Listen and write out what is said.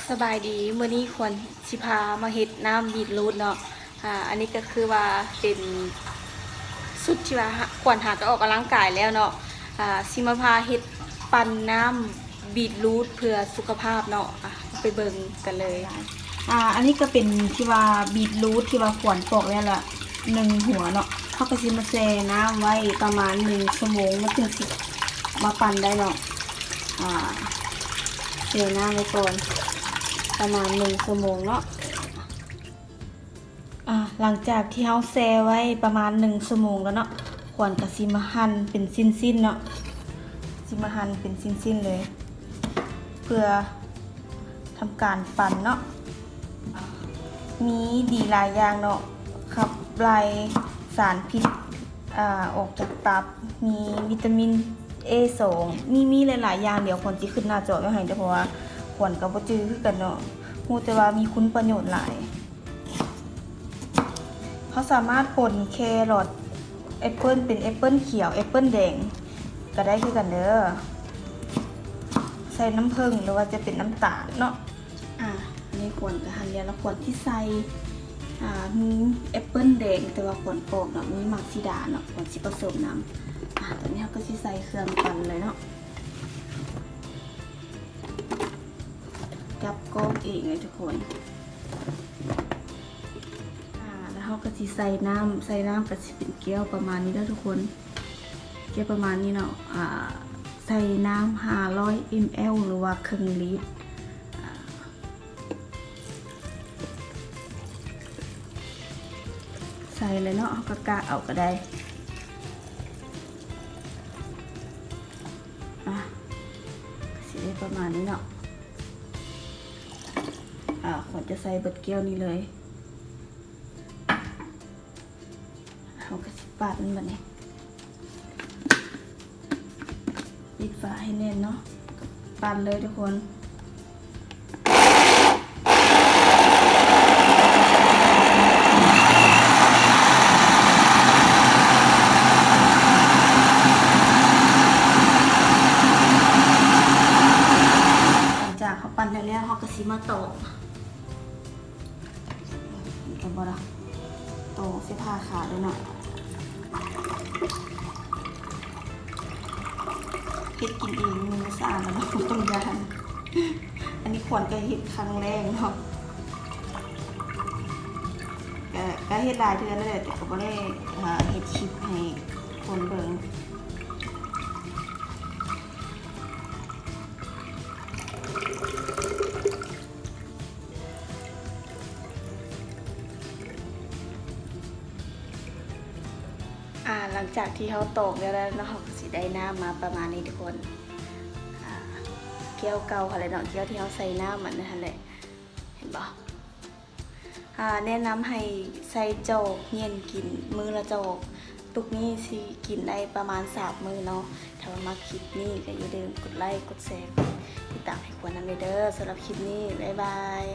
ສະບາຍດີ ມື້ນີ້ຂວັນຊິພາມາເຮັດນ້ຳບີດຣູດເນາະ. ອາ ອັນນີ້ກໍຄືວ່າເປັນຊຸດທີ່ວ່າ ຂວັນຫາກໍອອກກຳລັງກາຍແລ້ວເນາະ. ອາ ຊິມາພາເຮັດປັ່ນນ້ຳບີດຣູດເພື່ອສຸຂະພາບເນາະ. ອາ ໄປເບິ່ງກັນເລີຍ. ອາ ອັນນີ້ກໍເປັນທີ່ວ່າບີດຣູດທີ່ວ່າຂວັນປອກແລ້ວລະ ໜຶ່ງຫົວເນາະ. ເຮົາກໍຊິມາແຊ່ນ້ຳໄວ້ປະມານໜຶ່ງຊົ່ວໂມງ ມັນຈຶ່ງຊິມາປັ່ນໄດ້ເນາະ. ອາ ແຊ່ນ້ຳໄວ້ກ່ອນປະມານໜຶ່ງຊົ່ວໂມງເນາະ. ອາ ຫຼັງຈາກທີ່ເຮົາແຊ່ໄວ້ປະມານໜຶ່ງຊົ່ວໂມງແລ້ວເນາະ, ຂວັນກໍຊິມາຫັ່ນເປັນຊິ້ນໆເນາະ, ຊິມາຫັ່ນເປັນຊິ້ນໆເລີຍ ເພື່ອ ທຳການປັ່ນເນາະ. ມີດີຫຼາຍຢ່າງເນາະ, ຂັບໄລ່ສານພິດ ອາ ອອກຈາກຕັບ, ມີວິຕາມິນເອສອງ, ມີ ມີຫຼາຍໆຢ່າງ. ດຽວຂວັນຊິຂຶ້ນໜ້າຈໍໄວ້ໃຫ້ເດີ້ ເພາະວ່າຂວັນກໍບໍ່ຈື່ຄືກັນເນາະ, ຮູ້ແຕ່ວ່າມີຄຸນປະໂຫຍດຫຼາຍ. ເຮົາສາມາດປົນແຄຣອດ ແອັບເປິ້ນ ເປັນແອັບເປິ້ນຂຽວ ແອັບເປິ້ນແດງກໍໄດ້ຄືກັນເດີ້. ໃສ່ນ້ຳເຜິ້ງ ຫຼືວ່າຈະເປັນນ້ຳຕານເນາະ. ອາ ອັນນີ້ຂວັນກໍຫັ່ນແລ້ວ ແລ້ວຂວັນຊິໃສ່ ອາ ມີແອັບເປິ້ນແດງ ແຕ່ວ່າຂວັນປອກເນາະ, ມີໝາກສີດາເນາະ, ຂວັນຊິປະສົມນຳ. ອາ ຕອນນີ້ເຮົາກໍຊິໃສ່ເຄື່ອງປັ່ນເລີຍເນາະ. ກັບກ້ອງເອງເລີຍທຸກຄົນ. ອາ ແລ້ວເຮົາກໍຊິໃສ່ນ້ຳ, ໃສ່ນ້ຳກໍຊິເປັນແກ້ວປະມານນີ້ເດີ້ທຸກຄົນ, ແກ້ວປະມານນີ້ເນາະ. ອາ ໃສ່ນ້ຳຫ້າຮ້ອຍເອັມແອລ ຫຼືວ່າເຄິ່ງລິດ. ອາ ໃສ່ເລີຍເນາະ, ເຮົາກໍກະເອົາກໍໄດ້. ອາ ກໍຊິໄດ້ປະມານນີ້ເນາະ. ອາ ຂວັນຈະໃສ່ເບິດແກ້ວນີ້ເລີຍ. ເຮົາກໍຊິປັ້ນບັດນີ້, ປິດຝາໃຫ້ແໜ້ນເນາະ, ປັ້ນເລີຍທຸກຄົນ. ຫຼັງຈາກເຮົາປັ່ນໄດ້ແລ້ວ ເຮົາກໍຊິມາຕອກ. ເຫັນບໍ່ລະ? ໂຕເສຍຜ້າຂາດເລີຍເນາະ. ເຮັດກິນເອງມືສະອາດແລ້ວເນາະ, ບໍ່ຕ້ອງຢ້ານ. ອັນນີ້ຂວັນກໍເຮັດຄັ້ງແລກເນາະ, ກະ ກະເຮັດຫຼາຍເທື່ອແລ້ວແຫຼະ ແຕ່ກໍບໍ່ໄດ້ ເຮັດຄລິບໃຫ້ຄົນເບິ່ງ. ອາ ຫຼັງຈາກທີ່ເຮົາຕອກແລ້ວເນາະ, ເຮົາກໍຊິໄດ້ນ້ຳມາປະມານນີ້ທຸກຄົນ. ອາ ແກ້ວເກົ່າຫັ້ນແຫຼະເນາະ, ແກ້ວທີ່ເຮົາໃສ່ນ້ຳອັນນັ້ນຫັ້ນແຫຼະ, ເຫັນບໍ່? ອາ ແນະນຳໃຫ້ໃສ່ຈອກ ເຢັນກິນມື້ລະຈອກ. ຕຸກນີ້ຊິກິນໄດ້ປະມານສາມມື້ເນາະ. ຖ້າວ່າມັກຄລິບນີ້ກໍຢ່າລືມກົດໄລ ກົດແຊ ກົດຕິດຕາມໃຫ້ຂວັນນຳເດີ. ສຳລັບຄລິບນີ້ ບາຍບາຍ.